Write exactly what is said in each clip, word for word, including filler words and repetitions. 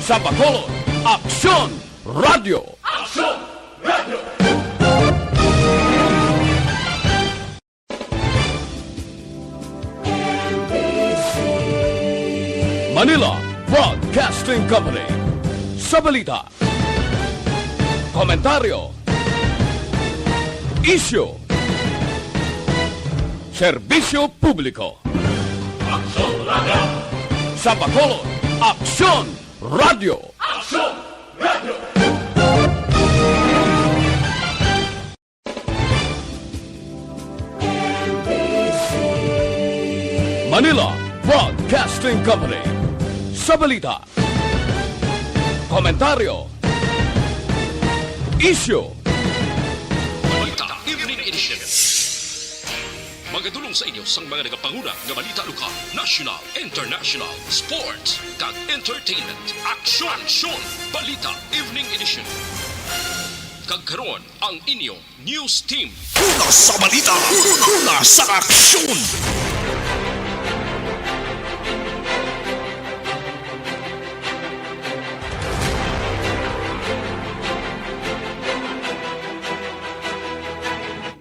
Sa Bacolod, Aksyon Radyo. Aksyon Radyo. Manila Broadcasting Company. Sa balita, komentaryo, isyu, serbisyo publiko. Aksyon Radyo. Sa Bacolod, Aksyon Radyo. Aksyon Radyo. Manila Broadcasting Company. Sa balita, komentaryo, isyu, Balita Evening Edition. Magadulong sa inyo sang mga nagapanguna nga balita lokal, national, international, sports, kag entertainment. Aksyon! Aksyon! Balita Evening Edition. Kag karon, ang inyo news team. Una sa balita, una sa aksyon.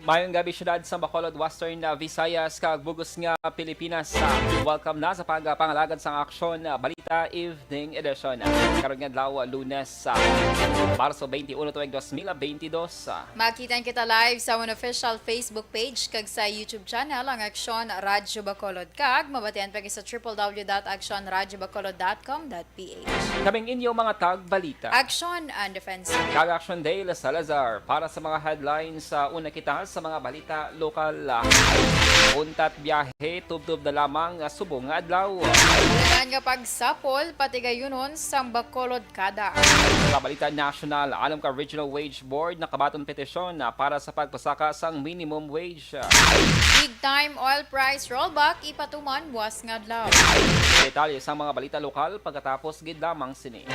Mayong gabi, syudad sa Bacolod, Western, uh, Visayas, kag bug-os nga Pilipinas. Uh, welcome na sa pagpangalagad sang Aksyon, uh, Balita Evening Edition. Karon nga adlaw, Lunes, uh, Marso twenty-one, tuig dos mil bentidós. Uh, Makita kita live sa amon official Facebook page kag sa YouTube channel, ang Aksyon Radyo Bacolod, kag mabatian pa sa triple W dot aksyon radyo bacolod dot com dot P H. Kaming inyo mga tagbalita. Aksyon and Defense. Kag Aksyon Dale Salazar para sa mga headlines. Sa una kita sa mga balita lokal. Untat biyahe, tubtob na lamang subong nga adlaw. Tanan nga pagsapol, patigayunon sang Bacolod kada. Sa balita nasyonal, alam ka Regional Wage Board nakabaton petisyon na para sa pagpasaka sang minimum wage. Big time oil price rollback ipatuman buwas nga adlaw. Detalye sa mga balita lokal pagkatapos gid lamang sini.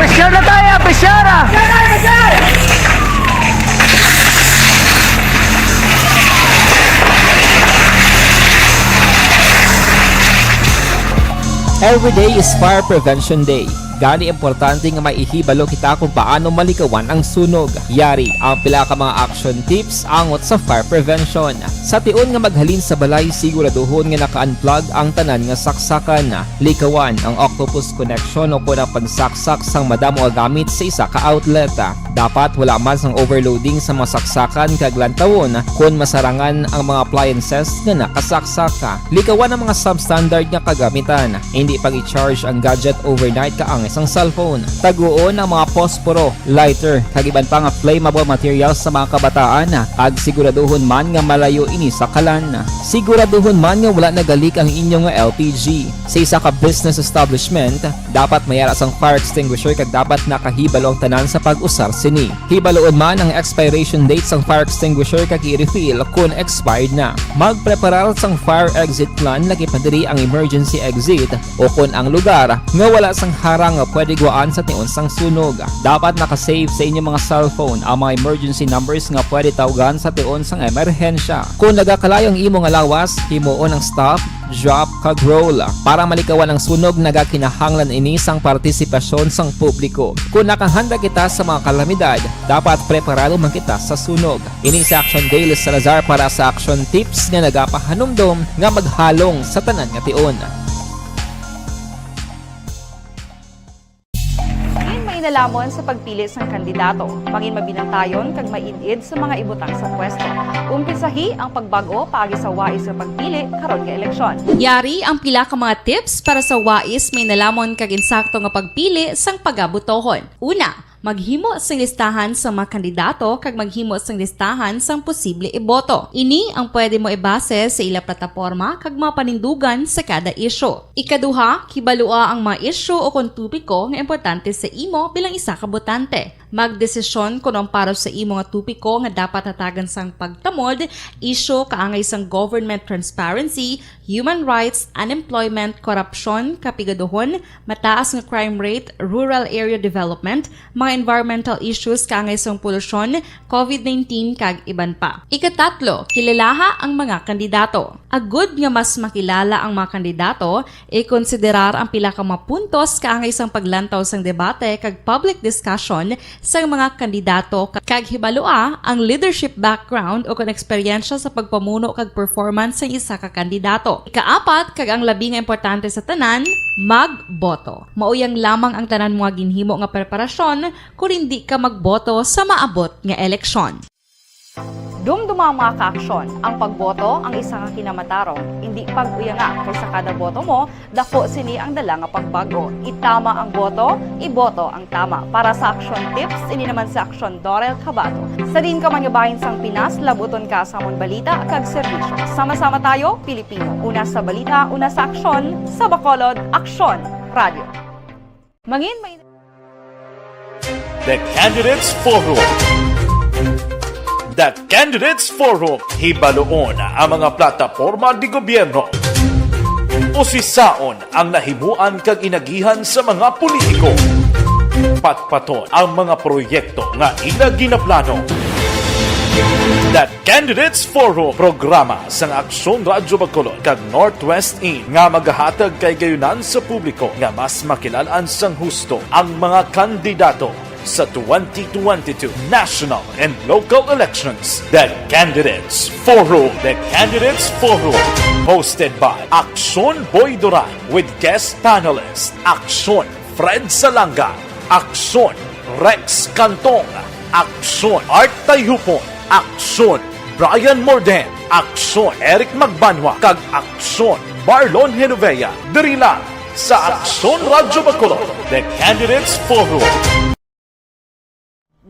Pressure na tayo, pressure ah! Every day is Fire Prevention Day. Gani, importante nga maihibalo kita kung paano malikawan ang sunog. Yari ang pila ka mga action tips angot sa fire prevention. Sa tion nga maghalin sa balay, siguraduhon nga naka-unplug ang tanan nga saksakan. Likawan ang octopus connection o kon ang pagsaksak sang madamo nga gamit sa isa ka outlet. Dapat wala man sang overloading sa mga saksakan kag lantawon kon masarangan ang mga appliances nga nakasaksak. Likawan ang mga substandard nga kagamitan. Indi pag-i-charge ang gadget overnight kaangay sang cellphone. Taguon ang mga posporo, lighter, kag iban pa nga flammable materials sa mga kabataan, kag siguraduhon man nga malayo ini sa kalan. Siguraduhon man nga wala naga-leak ang inyo nga L P G. Sa isa ka business establishment, dapat may ara sang fire extinguisher kag dapat nakahibalo ang tanan sa pag-usar sini. Hibaluon man ang expiration date sang fire extinguisher kag i-refill kon expired na. Magpreparar sang fire exit plan, lakip na diri ang emergency exit o kon ang lugar nga wala sang harang pwede gwaan sa tion sang sunog. Dapat naka-save sa inyong mga cellphone ang mga emergency numbers nga pwede tawgan sa tion sang emerhensya. Kung nagakalayo ang imo nga lawas, himuon ang stop, drop, kag roll. Para malikawan ang sunog, nagakinahanglan ini sang partisipasyon sang publiko. Kung nakahanda kita sa mga kalamidad, dapat preparado man kita sa sunog. Ini si Action Dale Salazar para sa Action Tips nga nagapahanumdom nga maghalong sa tanan nga tion. Mangin mainalomon sa pagpili sang kandidato. Mangin mabinantayon kag maid-id sa mga ibutang sa pwesto. Umpisahi ang pagbag-o paagi sa wais nga pagpili karon nga eleksyon. Yari ang pila ka mga tips para sa wais, mainalomon kag insakto nga pagpili sang pagabotohon. Una, maghimo sing listahan sa mga kandidato kag maghimo sing listahan sang posible iboto. Ini ang pwede mo ibase sa ila plataporma kag mga panindugan sa kada isyu. Ikaduha, kibalua ang mga isyu o kon topiko nga importante sa imo bilang isa ka botante. Magdesisyon kon ang para sa imo nga topiko nga dapat hatagan sang pagtamod, isyu kaangay sang government transparency, human rights, unemployment, korupsyon, kapigaduhon, mataas nga crime rate, rural area development, mga environmental issues kaangay sang polusyon, covid nineteen, kag iban pa. Ikatatlo, kilalaha ang mga kandidato. Agud nga mas makilala ang mga kandidato, ikonsiderar ang pila ka mga puntos kaangay sang paglantaw sang debate kag public discussion sang mga kandidato, kag hibalua ang leadership background o kon eksperyensya sa pagpamuno kag performance sang isa ka kandidato. Ikaapat, kag ang labi nga importante sa tanan, magboto. Mauyang lamang ang tanan mo nga ginhimo nga preparasyon kon indi ka magboto sa maabot nga eleksyon. Dumduma ang mga kaaksyon. Ang pagboto ang isa ka kinamatarong. Indi pag-uyanga, kay sa kada boto mo, daku sini ang dala nga pagbag-o. Itama ang boto, iboto ang tama. Para sa Action Tips, ini naman si Action Dorel Cabato. Sa diin ka man nga bahin sang Pinas, labuton ka sa amon balita kag serbisyo. Sama-sama tayo, Pilipino. Una sa balita, una sa aksyon, sa Bacolod, Aksyon Radio. Mangin may The Candidates Forum. The Candidates Forum. Hibaluon ang mga plataporma de gobierno. Usisaon ang nahimuan kag inagihan sa mga politiko. Patpaton ang mga proyekto nga ila ginaplano. The Candidates Forum, programa sang Aksyon Radyo Bacolod kag Northwest In, nga magahatag kay gayunan sa publiko nga mas makilal-an sang husto ang mga kandidato sa twenty twenty-two national and local elections. The Candidates Forum. The Candidates Forum, hosted by Aksyon Boy Duran with guest panelist Aksyon Fred Salanga, Aksyon Rex Cantong, Aksyon Art Tayhupon, Aksyon Brian Morden, Aksyon Eric Magbanwa, kag Aksyon Marlon Genovea, diri lang sa Aksyon Radyo Bacolod, The Candidates Forum.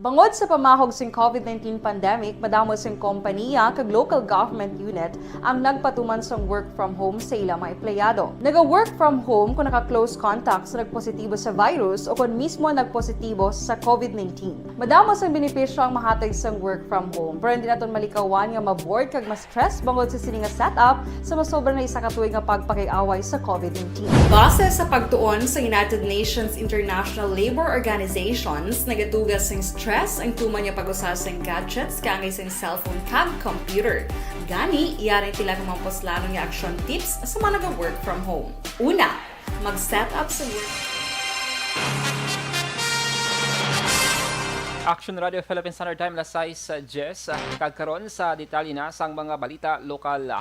Bangod sa pamahog sing covid nineteen pandemic, madamo sing kompaniya kag local government unit ang nagpatuman sang work from home sa ila mga empleyado. Naga-work from home kung naka-close contact sa nagpositibo sa virus o kon mismo nagpositibo sa covid nineteen. Madamo sang benepisyo ang mahatag sang work from home, pero hindi naton malikawan nga ma-bored kag ma-stress bangod sa sini nga setup sa masobra na isa ka tuig nga pagpakig-away sa covid nineteen. Base sa pagtuon sa United Nations International Labour Organizations, nagatuga sing stress ang tuman nga pag-usa sing gadgets kaangay sing cellphone kag computer. Gani, yari ang pila ka mga puslanon nga action tips sa mga naga-work from home. Una, mag-set up sa work. Action Radio Philippine Standard Time, alas sais diyes. Kag karon sa detalye na sang mga balita lokal.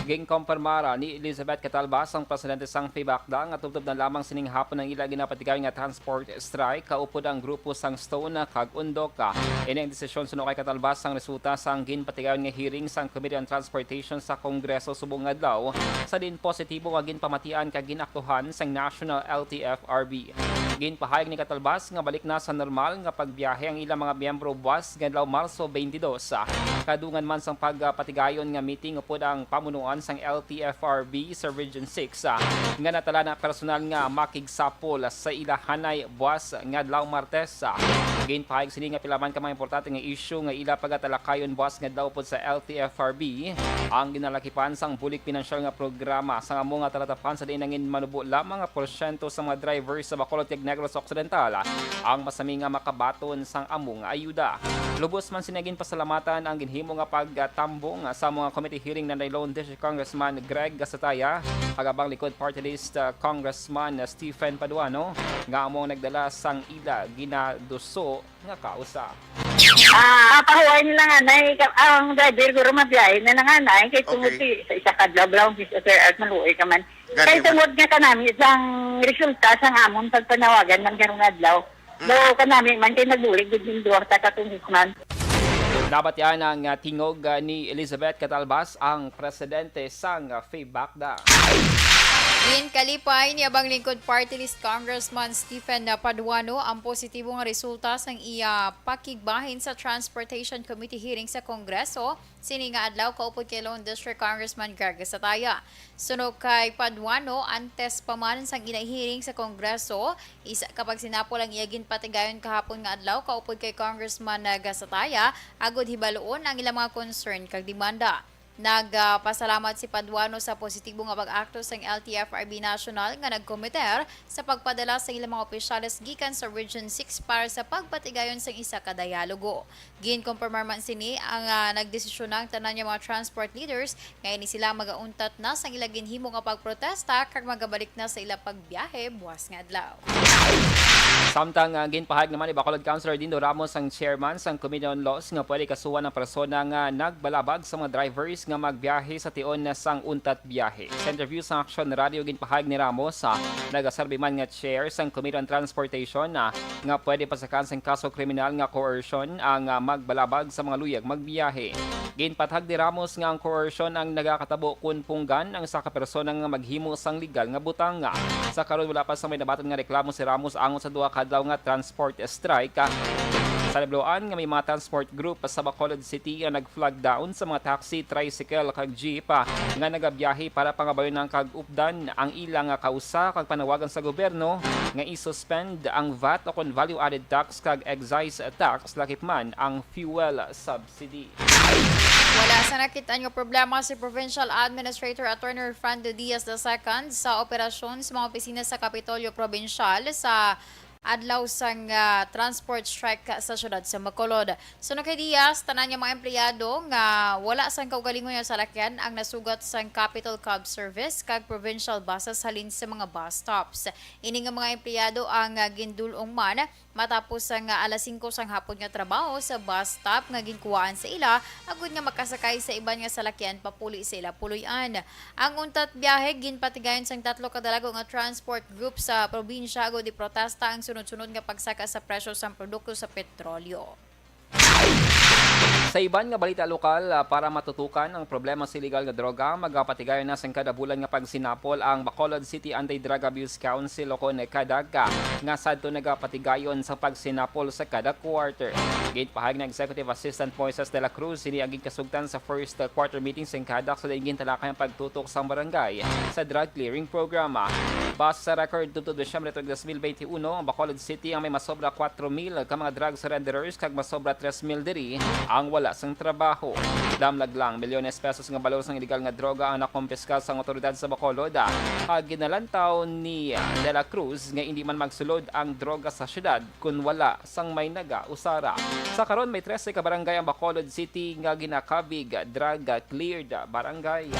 Ginkumpirmar ni Elizabeth Catalbas, ang presidente sang FEBACDA, nga tubtob na lamang sining hapon ang ila ginapatigayon nga transport strike kaupod ang grupo sang Stone kag Undok. Ini ang desisyon suno kay Catalbas ang resulta sang ginpatigayon nga hearing sang Committee on Transportation sa Kongreso subong nga adlaw, sa diin positibo nga ginpamatian kag ginaktuhan sang National L T F R B. Ginpahayag ni Catalbas nga balik na sa normal nga pagbiyahe ang ilang mga miyembro buwas nga adlaw, Marso twenty-two, kadungan man sang pagpatigayon nga meeting upod ang pamunuan sang L T F R B sa Region six, nga natala na personal nga makigsapol sa ila hanay buwas nga adlaw, Martes. Ginpahayag sini nga pila man ka mga importante nga isyu nga ila pagatalakayon buas nga adlaw upod sa L T F R B ang ginalakipan sang bulig pinansyal nga programa sang amo nga talatapan sa diin nangin manubo lamang nga porsyento sa mga drivers sa Bacolod kag Negros Occidental ang masami nga makabaton sang amo nga ayuda. Lubos man sini ginpasalamatan ang ginhimo nga pagtambong sa amo nga committee hearing ni Lone District Congressman Greg Gasataya, kag Abang Likod Party List, ah, Congressman Stephen Paduano, nga amo ang nagdala sang ila ginaduso nga kausa. Ah, pahuway nila nga, nay, ka-, ang driver guro mabiyahe na lang, anay, kay tungod Okay. si, sa isa ka adlaw, brown fish, sir, at maluoy ka man. Gani Kay man. Tungod nga kanami, sang resulta sang amon pagpanawagan man karong adlaw. Mm. Do kanami man kay nagbulig gid ning duha ka congressman. Nabatian ang, ah, tingog, ah, ni Elizabeth Catalbas, ang presidente sang, ah, FEBACDA. Ginkalipay ni Abang Lingkod Party List Congressman Stephen Paduano ang positibo nga resulta sang iya pakigbahin sa Transportation Committee hearing sa Kongreso sini nga adlaw kaupod kay Lone District Congressman Greg Sataya. Suno kay Paduano, antes pa man sang ila hearing sa Kongreso, isa ka pagsinapol ang iya ginpatigayon kahapon nga adlaw kaupod kay Congressman Gasataya agod hibaluon ang ila mga concern kag demanda. Nagpasalamat si Paduano sa positibo nga pag-akto sang L T F R B National nga nagkomiter sa pagpadala sa ilang mga opisyales gikan sa Region six para sa pagpatigayon sang isa ka dialogo. Ginkompormar man sini ang, ah, nagdesisyon na ang tanan nga mga transport leaders nga ini sila magauntat na sang ila ginhimo nga pagprotesta kag magabalik na sa ila pagbiyahe buwas nga adlaw. Samtang, ah, ginpahayag naman ni Bacolod Councilor Dindo Ramos, ang chairman sang Committee on Laws, nga pwede kasuhan ang persona nga nagbalabag sa mga drivers nga magbiyahe sa tion na sang untat biyahe. Sa interview sa Action Radio, ginpahayag ni Ramos, ah, nagaserbi man nga chair sang Committee on Transportation, ah, nga pwede pasakaan sang kaso kriminal nga coercion ang, ah, magbalabag sa mga luyag magbiyahe. Ginpatag ni Ramos nga ang coercion ang nagakatabo kon punggan ang isa ka persona nga maghimo sang legal nga butang. Sa karon, wala pa sang may nabaton nga reklamo si Ramos angot sa duha ka adlaw nga transport strike. Sa nabal-an nga may mga transport group sa Bacolod City ang nag-flag down sa mga taxi, tricycle, kag jeep, ah, nga nagabiyahe para pangabayonan kag updan ang ila nga kausa kag panawagan sa gobyerno nga i-suspend ang vat o kon value-added tax kag excise tax, lakip man ang fuel subsidy. Wala sa nakit-an nga problema si Provincial Administrator Attorney Refrando Diaz the second sa operasyon sa mga opisina sa Kapitolyo Probinsyal sa adlaw sang, ah, transport strike sa siyudad sa Bacolod. Suno kay Diaz, tanan nga mga empleyado nga wala sang kaugalingon nga salakyan ang nasugat sang Capitol Cab Service kag provincial buses halin sa mga bus stops. Ini nga mga empleyado ang, ah, gindul-ong man matapos sang, ah, alas singko sang hapon nga trabaho sa bus stop nga ginkuhaan sa ila agod nga makasakay sa iban nga salakyan papuli sa ila puloy-an. Ang untat biyahe ginpatigayon sang tatlo ka dalago nga transport group sa probinsya agod iprotesta ang sunod-sunod nga pagsaka sa presyo sang produkto sa petrolyo. Sa iban nga balita lokal, ah, para matutukan ang problema sa iligal nga droga, magapatigayon na sang kada bulan nga pagsinapol ang Bacolod City Anti-Drug Abuse Council o kon CADAC, ah, nga sadto nagapatigayon sa pagsinapol sa kada quarter. Ginpahayag ni Executive Assistant Moises de la Cruz, sini ang ginkasugtan sa first, uh, quarter meeting sang CADAC sa diin gintalakay ang pagtutok sang barangay sa drug clearing program. Base sa record, tubtob Disyembre twenty twenty-one, ang Bacolod City ang may masobra kuwatro mil ka mga drug surrenderers kag masobra tres mil diri ang wala sang trabaho. Damlag lang milyones pesos nga balor sang iligal nga droga ang nakumpiskar sang awtoridad sa Bacolod, ah, kag ginalantaw ni, ah, De La Cruz nga indi man magsulod ang droga sa syudad kon wala sang may nagausara. Sa karon, may trese ka barangay ang Bacolod City nga ginakabig drug cleared barangay.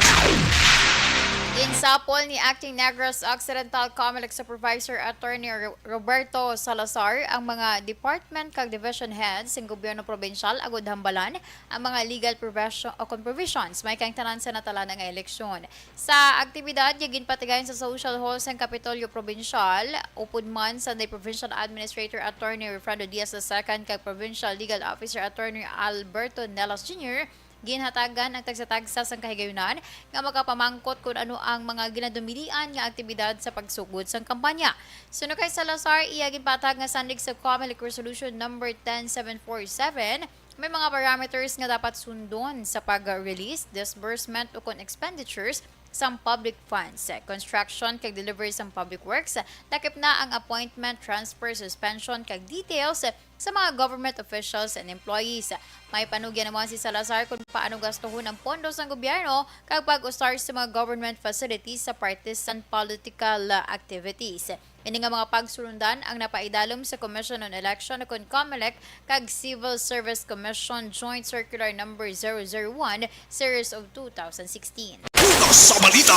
Ginsapol ni Acting Negros Occidental Comelec Supervisor Attorney Ro-, Roberto Salazar ang mga department kag division heads sa gobyerno probinsyal agud hambalan ang mga legal provision o kon provisions may kaangtanan sa natalana nga eleksyon. Sa aktibidad nga ginpatigayon sa Social Hall sang Kapitolyo Probinsyal, upod man Sunday Provincial Administrator Attorney Refrando Diaz the second kag Provincial Legal Officer Attorney Alberto Nelas Junior, ginhatagan ang tagsa-tagsa sang kahigayunan nga makapamangkot kon ano ang mga ginadumilian nga aktibidad sa pagsugod sang kampanya. Suno kay Salazar, iya ginpatag nga sandig sa Comelec Resolution Number ten seven four seven, may mga parameters nga dapat sundon sa pag-release, disbursement, o kon expenditures sang public funds, construction kag delivery sang public works, lakip na ang appointment, transfer, suspension kag details sa mga government officials and employees. May panugyan naman si Salazar kung paano gastuhon ang pondo sang gobyerno kag pag-usar sa mga government facilities sa partisan political, uh, activities. Ini nga mga pagsulundan ang napaidalom sa Commission on Election, kon COMELEC, kag Civil Service Commission Joint Circular Number zero zero one, Series of two thousand sixteen. Una sa balita,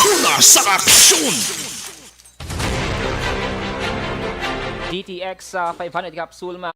una sa aksyon. D T X, ah, five hundred capsule, ma-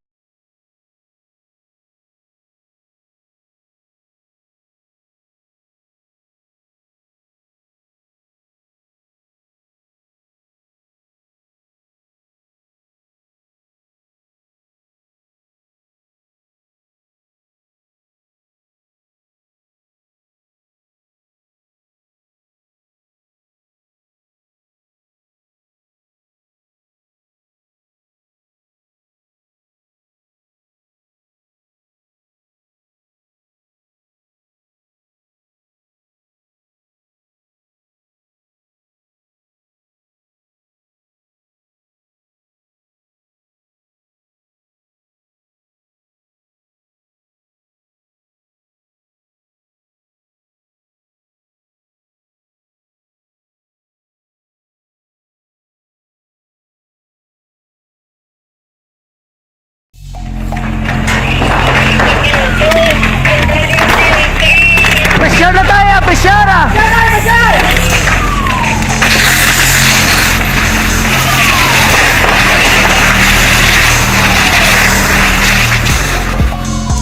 Pressure na tayo, pressure ah!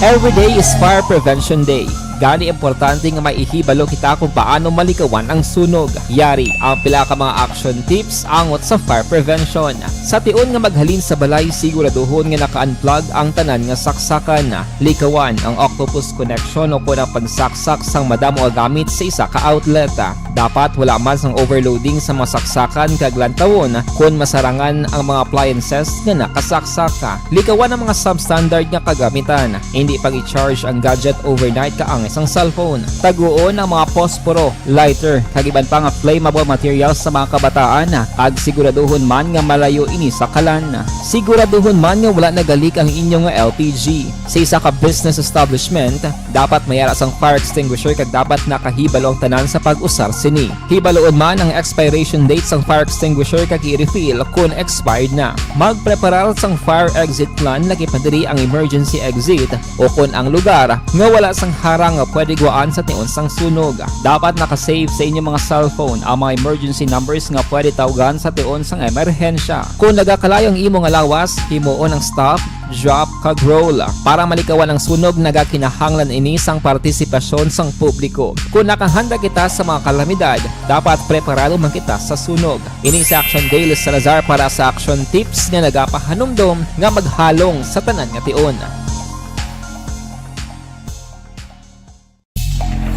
Every day is Fire Prevention Day. Gani, importante nga may ihibalo kita kung paano malikawan ang sunog. Yari ang pila ka mga action tips angot sa fire prevention. Sa tion nga maghalin sa balay, siguraduhon nga naka-unplug ang tanan nga saksakan. Likawan ang octopus connection o kon ang pagsaksak sang madamo nga gamit sa isa ka outlet. Dapat wala man sang overloading sa mga saksakan kag lantawon kon masarangan ang mga appliances nga nakasaksak. Likawan ang mga substandard nga kagamitan. Indi pag-i-charge ang gadget overnight kaangay sang cellphone. Taguon ang mga posporo, lighter, kag iban pa nga flammable materials sa mga kabataan, kag siguraduhon man nga malayo ini sa kalan. Siguraduhon man nga wala nagalik ang inyo nga L P G. Sa isa ka business establishment, dapat may ara sang fire extinguisher kag dapat nakahibalo ang tanan sa pag-usar sini. Hibaloon man ang expiration date sang fire extinguisher kag i-refill kon expired na. Magpreparar sang fire exit plan, lakip na diri ang emergency exit o kon ang lugar nga wala sang harang nga pwede guwaan sa tion sang sunog. Dapat naka-save sa inyo mga cellphone ang mga emergency numbers nga pwede tawgan sa tion sang emerhensya. Kon nagakalayo ang imo nga lawas, himuon ang stop, drop, kag roll. Para malikawan ang sunog, nagakinahanglan ini sang partisipasyon sang publiko. Kon nakahanda kita sa mga kalamidad, dapat preparado man kita sa sunog. Ini si Action Dale Salazar para sa Action Tips nga nagapahanumdom nga maghalong sa tanan nga tion.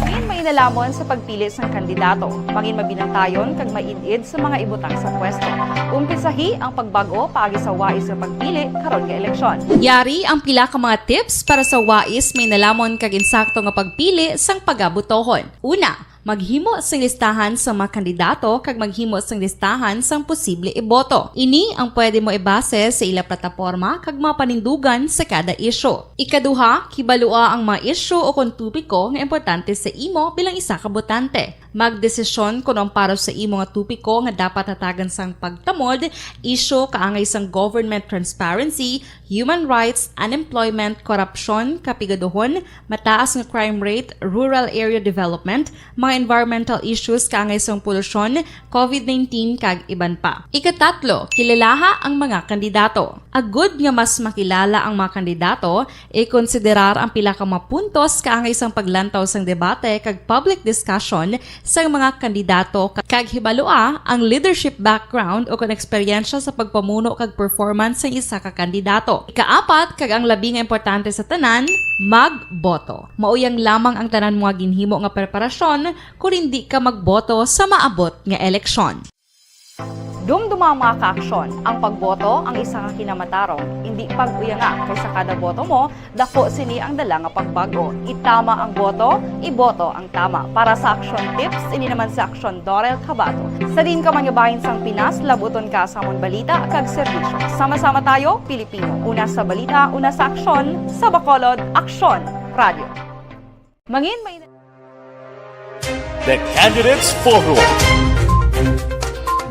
Diin mainalhamon sa pagpili sang kandidato, manginmabinantayon kag maid-id sa mga ibutang sa pwesto. Umpisahi ang pagbag-o paagi sa wais nga pagpili karon nga eleksyon. Yari ang pila ka mga tips para sa wais, mainalhamon kag insakto nga pagpili sang pagabotohon. Una, maghimo sing listahan sa mga kandidato kag maghimo sing listahan sang posible iboto. Ini ang pwede mo ibase sa ila plataporma kag mga panindugan sa kada isyu. Ikaduha, kibalua ang mga isyu o kon topiko nga importante sa imo bilang isa ka botante. Magdesisyon kon ang para sa imo nga topiko nga dapat hatagan sang pagtamod, isyu kaangay sang government transparency, human rights, unemployment, korupsyon, kapigaduhon, mataas nga crime rate, rural area development, mga environmental issues kaangay sang polusyon, covid nineteen, kag iban pa. Ikatatlo, kilalaha ang mga kandidato. Agud nga mas makilala ang mga kandidato, ikonsiderar ang pila ka mga puntos kaangay sang paglantaw sang debate kag public discussion sang mga kandidato, ka-, kag hibalua ang leadership background o kon eksperyensya sa pagpamuno kag performance sang isa ka kandidato. Ikaapat, kag ang labi nga importante sa tanan, magboto. Mauyang lamang ang tanan mo nga ginhimo nga preparasyon kon indi ka magboto sa maabot nga eleksyon. Dumduma, mga kaaksyon, ang pagboto ang isa ka kinamatarong. Indi pag-uyanga, kay sa kada boto mo, dako sini ang dala nga pagbago. Itama ang boto, iboto ang tama. Para sa Aksyon Tips, ini naman si Aksyon Dorel Cabato. Sa diin ka man nga bahin sang Pinas, labuton ka sa amon balita kag serbisyo. Sama-sama tayo, Pilipino. Una sa balita, una sa aksyon, sa Bacolod, Aksyon Radio. Mangin may The Candidates Forum.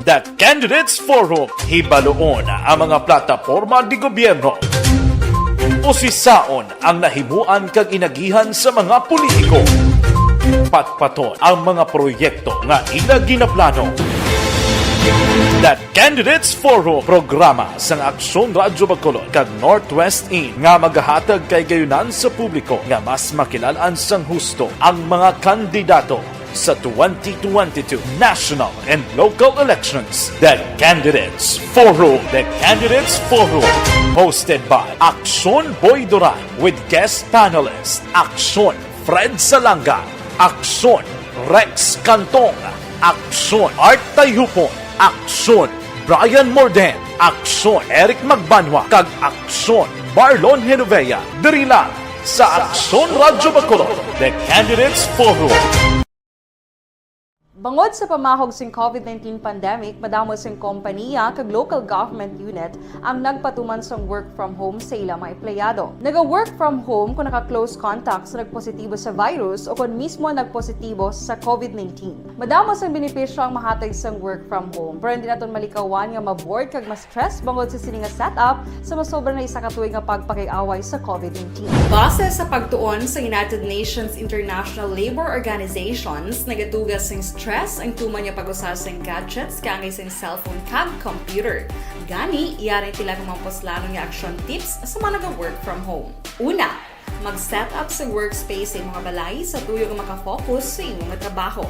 The Candidates Forum, hibaluon ang mga plataporma di gobyerno. Usisaon ang nahimuan kag inagihan sa mga politiko. Patpaton ang mga proyekto nga ila ginaplano. The Candidates Forum, programa sang Aksyon Radyo Bacolod kag Northwest In nga magahatag kay gayunan sa publiko nga mas makilal-an sang husto ang mga kandidato sa twenty twenty-two national and local elections. The Candidates Forum. The Candidates Forum, hosted by Aksyon Boy Duran with guest panelist Aksyon Fred Salanga, Aksyon Rex Cantong, Aksyon Art Tayhupon, Aksyon Brian Morden, Aksyon Eric Magbanwa, kag Aksyon Marlon Genovea, diri lang sa Aksyon Radyo Bacolod, The Candidates Forum. Bangod sa pamahog sing COVID nineteen pandemic, madamo sing kompanya kag local government unit ang nagpatuman sang work from home sa ila mga empleyado. Naga-work from home kon naka-close contact sa nagpositibo sa virus o kon mismo nagpositibo sa COVID nineteen. Madamo sang benepisyo ang mahatag sang work from home, pero hindi naton malikawan nga ma-bored kag ma-stress bangod sa sini nga setup sa masobra na isa ka tuig nga pagpakig-away sa COVID nineteen. Base sa pagtuon sa United Nations International Labour Organizations, nagatuga sing stress ang tuman nga pag-usa sing gadgets kaangay sing cellphone kag computer. Gani, yari ang pila ka mga puslanon nga action tips sa mga naga-work from home. Una, mag-set up sa workspace sa imong balay sa tuyo nga maka-focus sa imo nga trabaho.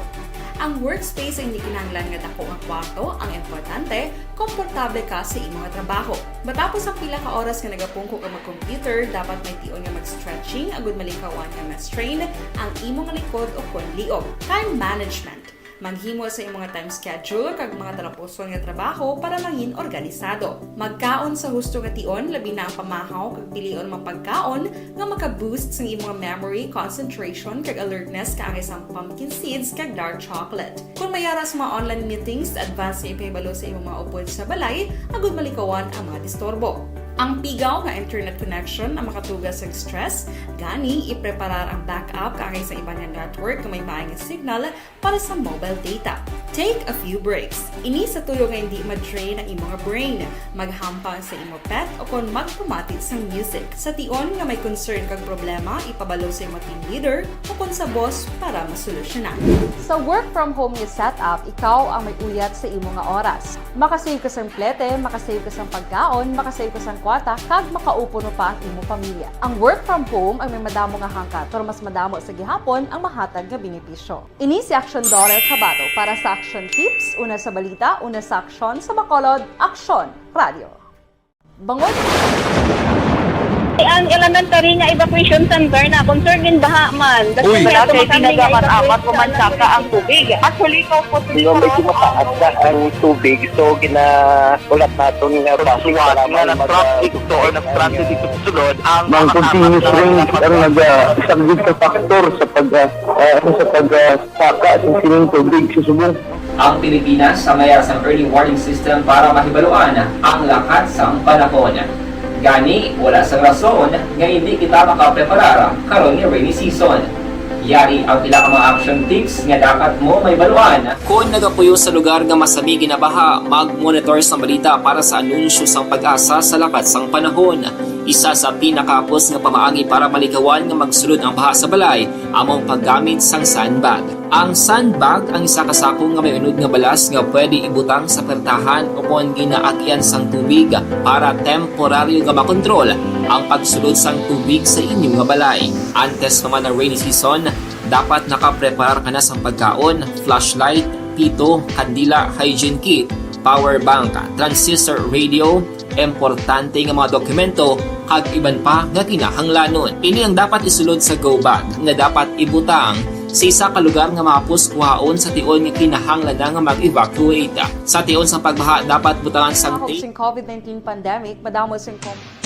Ang workspace ay hindi kinahanglan nga dako nga kwarto, ang importante, komportable ka sa imo nga trabaho. Matapos ang pila ka oras nga nagapungko ka mag-computer, dapat may tion nga mag-stretching agud malikawan nga ma-strain ang imo nga likod o kon liog. Time management. Maghimo sa imo nga time schedule kag mga talapuson nga trabaho para mangin organisado. Magkaon sa husto nga tion, labi na ang pamahaw kag pilion mga pagkaon nga maka-boost sang imo nga memory, concentration, kag alertness kaangay sang pumpkin seeds kag dark chocolate. Kung may ara sa mga online meetings, advance nga ipahibalo sa imo mga upod sa balay agud malikawan ang mga disturbo. Ang pigaw nga internet connection ang makatuga sa stress, gani ipreparar ang backup kaangay sa iban nga network nga may maay nga signal para sa mobile data. Take a few breaks. Ini sa tuyo nga hindi ma-drain ang imo nga brain. Maghampang sa imo pet o kon magpamati sang music. Sa tion nga may concern kag problema, ipabalo sa imo team leader o kon sa boss para masolusyonan. Sa work from home nga setup, ikaw ang may uyat sa imo nga oras. Makasave ka sang plete, makasave ka sang pagkaon, makasave ka sang kwarta, kag makaupod mo pa ang imo pamilya. Ang work from home ang may madamo nga hangkat, pero mas madamo sa gihapon ang mahatag nga benepisyo. Ini si Aksyon Dorel Cabato para sa Action Tips, una sa balita, una sa aksyon, sa Bacolod, Aksyon Radio. Bangod Ang elementary nga evacuation center na concern in baha man. Uy. Wala kay ginagamat-amat, pumansaka ang tubig. Actually, ikaw po, Hindi, medyo mataas na ang tubig. So, gina-, ulat naton nga traffic, nga nag-traffic to or nag-transit dito sa sulod, ang Ang continuous rain ang nag-, ah, isang big factor sa pag, ah, ah, sa pag, ah, saka sa sining tubig sa subong. Ang Pilipinas ang may ara sang early warning system para mahibaluan ang lakat sang panahon. Gani, wala sang rason nga hindi kita makapreparar karon nga rainy season. Yari ang pila ka mga action tips nga dapat mo mahibaluan. Kon nagapuyo sa lugar nga masami ginabaha, mag-monitor sang balita para sa anunsyo sang PAGASA sa lakat sang panahon. Isa sa pinakahapos nga pamaagi para malikawan nga magsulod ang baha sa balay amo ang paggamit sang sandbag. Ang sandbag ang isa ka sako nga may unod nga balas nga pwede ibutang sa pertahan o kon ginaagian sang tubig para temporaryo nga makontrol ang pagsulod sang tubig sa inyo nga balay. Antes pa man ang rainy season, dapat nakapreparar ka na sang pagkaon, flashlight, pito, kandila, hygiene kit, power bank, transistor radio, importante nga mga dokumento, kag iban pa nga kinahanglanon. Ini ang dapat isulod sa go bag nga dapat ibutang sa isa ka lugar nga mahapos kuhaon sa tion nga kinahanglan na nga mag-evacuate. Sa tion sang pagbaha, dapat butangan sang tape. Sing COVID nineteen pandemic, madamo sing kom-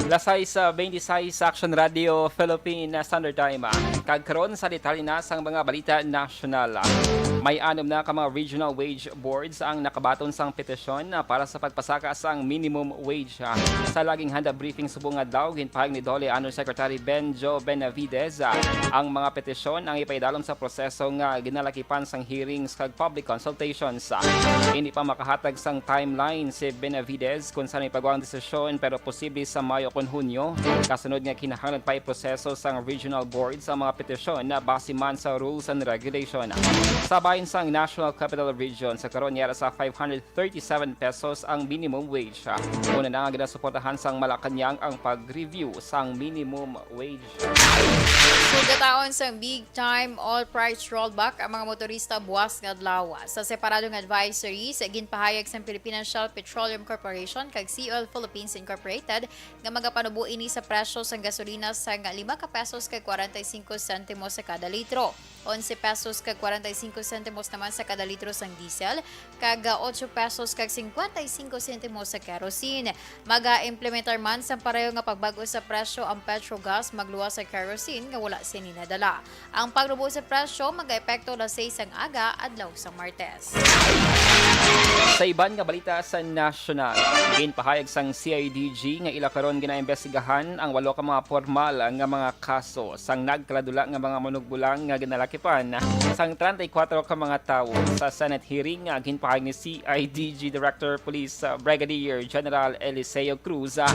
Lasay sa twenty-six sa Action Radio Philippine Standard Time. Kag karon sa detalye na sang mga balita nasyonal. May anom na ka mga regional wage boards ang nakabaton sang petisyon para sa pagpasaka sang minimum wage. Sa laging handa briefing subong adlaw, ginpahayag ni DOLE Undersecretary Benjo Benavides ang mga petisyon ang ipaidalom sa proseso nga ginalakipan sang hearings kag public consultations. Hindi pa makahatag sang timeline si Benavides kung saan ipagawa ang desisyon, pero posible sa Mayo kon Hunyo, kasunod nga kinahanglan pa iproseso sang regional boards ang mga petisyon na base man sa rules and regulation. Sa bahin sang National Capital Region, sa karon yara sa five hundred thirty-seven pesos ang minimum wage. Una na nga ginasuportahan sang Malacañang ang pag-review sang minimum wage. Sugataon sang big time oil price rollback ang mga motorista buwas nga adlaw. Sa separado nga advisory, sa ginpahayag sang Philippine Shell Petroleum Corporation kag Sea Oil Philippines Incorporated nga magapanubo ini sa presyo sang gasolina sang lima ka pesos kag kwarenta y cinco sentimos sa kada litro, onse pesos kag kwarenta y cinco sentimos naman sa kada litro sang diesel, kag, ah, ocho pesos kag cincuenta y cinco sentimos sa kerosene. Maga-implementar man sang pareho nga pagbag-o sa presyo ang Petrogas magluwas sa kerosene nga wala sini nadala. Ang pagrubo sa presyo magaepekto alas seis sang aga adlaw sa Martes. Sa iban nga balita sa nasyonal, ginpahayag sang C I D G nga ila karon ginaimbestigahan ang walo ka mga pormal nga mga kaso sang nagkaladula nga mga manugbulang nga ginalakipan sang treinta y cuatro ka mga tawo. Sa Senate hearing, ah, ginpahayag ni C I D G Director Police, ah, Brigadier General Eliseo Cruz, ah,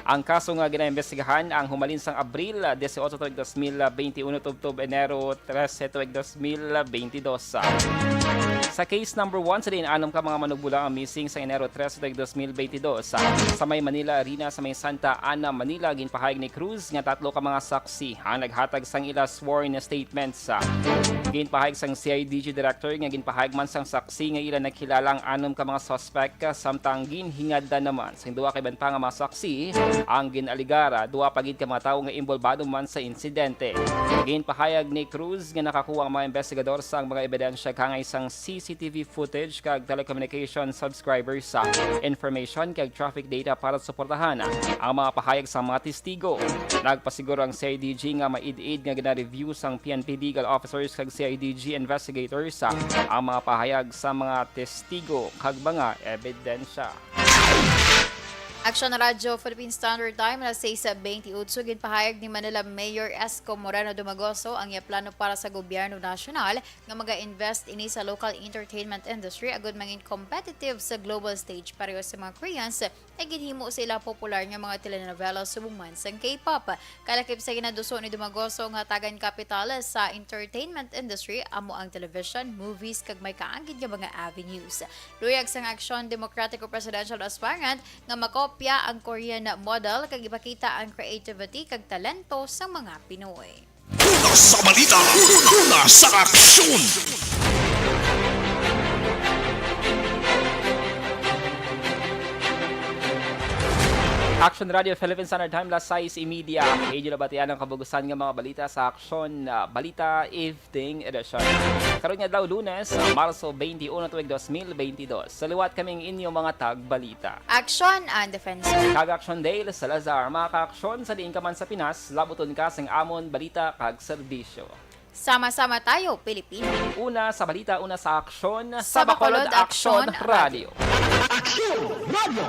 ang kaso nga ginaimbestigahan ang humalin sang Abril, ah, dieciocho tuig dos mil veintiuno tubtob Enero trese tuig dos mil veintidós. Sa case number one, sa diin anom ka mga manugbulang ang missing sa Enero trese tuig dos mil veintidós. Sa may Manila Arena, sa may Santa Ana, Manila, ginpahayag ni Cruz nga tatlo ka mga saksi ang naghatag sang ila sworn statements. Ginpahayag sang C I D G director nga ginpahayag man sang saksi nga ila nakilala ang anom ka mga suspect, samtang ginhingada naman sang duha ka iban pa nga mga saksi ang ginaligara. Duha pa gid ka mga tawo nga inbolbado man sa insidente. Ginpahayag ni Cruz nga nakakuha ang mga investigador sang mga ebidensya kaangay sang C C T V footage kag telecommunication subscribers sa information kag traffic data para suportahan ang mga pahayag sa mga testigo. Nagpasiguro ang C I D G nga maid-id nga gina-review sang P N P legal officers kag C I D G investigators ang mga pahayag sa mga testigo kag mga ebidensya. Action Radyo Philippine Standard Time, alas sais bentiocho, ginpahayag ni Manila Mayor Esco Moreno Dumagoso ang iya plano para sa gobyerno nasyonal nga maga-invest ini sa local entertainment industry agud mangin competitive sa global stage pareho sa mga Koreans nga ginhimo sa ila popular nga mga telenovela subong man sang K-pop. Kalakip sa ginaduso ni Dumagoso nga hatagan kapital sa entertainment industry amo ang television, movies, kag may kaanggid nga mga avenues. Luyag sang Aksyon Demokratiko Presidential Aspirant nga makopya ang Korean model kag ipakita ang creativity kag talento sang mga Pinoy. Una sa balita, una sa aksyon. Action Radio Philippine Standard Time, alas sais y media. Inyo nabatian ang kabugusan nga mga balita sa Aksyon, ah, Balita Evening Edition. Karon nga adlaw, Lunes, Marso twenty-one, tuig dos mil veintidós. Sa liwat, kami ang inyo mga tagbalita. Aksyon and Defense. Kag Aksyon Dale Salazar, mga kaaksyon, sa diin ka man sa Pinas, labuton ka sang amon balita kag serbisyo. Sama-sama tayo, Pilipino. Una sa balita, una sa aksyon, sa Bacolod Aksyon Radio. Aksyon Radio.